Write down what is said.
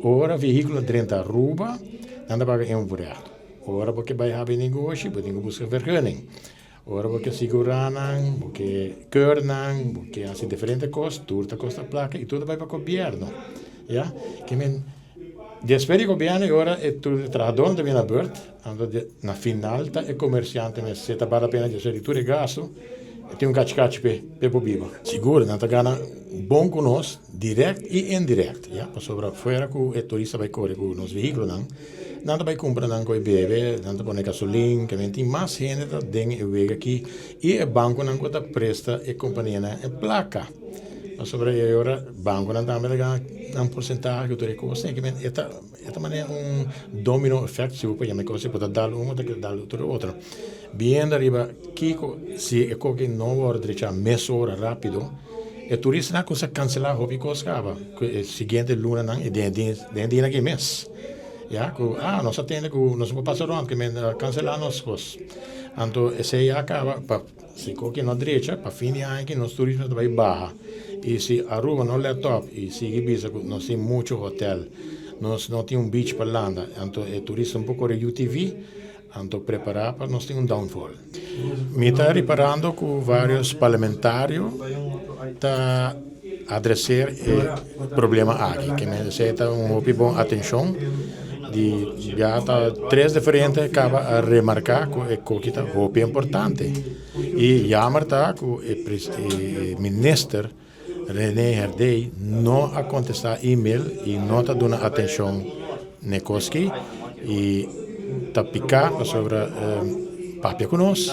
Ora vehíkulo drenta Aruba, nan ta paga invoerrecht. Ora bo ke bai habri negoshi, bo tin ku buska vergunning. Ora bo ke sigurá nan, bo ke keur nan, bo ke hasi diferente kos, tur ta kosta plaka i tur ta bai pa gobièrnu. Ya, ke men despues di gobièrnu e ora e tur e trahadónan ta bini na bùrt, anto na final ta e komersiante mes se ta bal la pena despues di tur e gastu, e tin un kachi kachi p'e p'e por biba. Sigur nan ta gana bon ku nos dirèkt i indirèkt, ya, pasobra fuera ku e turista bai kore ku nos vehíkulonan, nan ta bai kumpra nan ku e bebe, nan ta pone gasolin, ke men tin mas hende ta den e wega aki i e bankonan ku ta presta e kompanianan e plaka. Pasobra e ora bankonan tambe ta gana nan porsentahe ku tur e kos, ke men e ta E ta manera un domino effect, si bo por yama e cosa, bo ta dal un, bo ta dal tur e otro. Biendo riba kiko si e koki no wòrdu drechá mesora rápido, e turistanan a kuminsá kanselá hopi kos kaba ku e siguiente lunanan i den e dia aki mes. Ya ku ah nos a tende ku nos por pasa rònt ke men a kanselá nos kos. Anto esei a kaba pa si koki no drecha pa fin di aña aki nos turismo ta bai baha. I si Aruba no let op i sigui bisa ku nos tin muchu hotel, nos no tin un beach pa landa, anto e turista no por kore UTV, anto prepará pa nos tin un downfall. Mi ta riparando ku vários parlamentario ta adreser e problema aki, ke men esei ta un hopi bon atenshon di ya ta tres diferente kaba a remarká ku e koki ta hopi importante. I jammer ta ku e minister Rene Herdé no a kontestá email i no ta duna atenshon n'e kos ki i ta piká pasobra papia ku nos.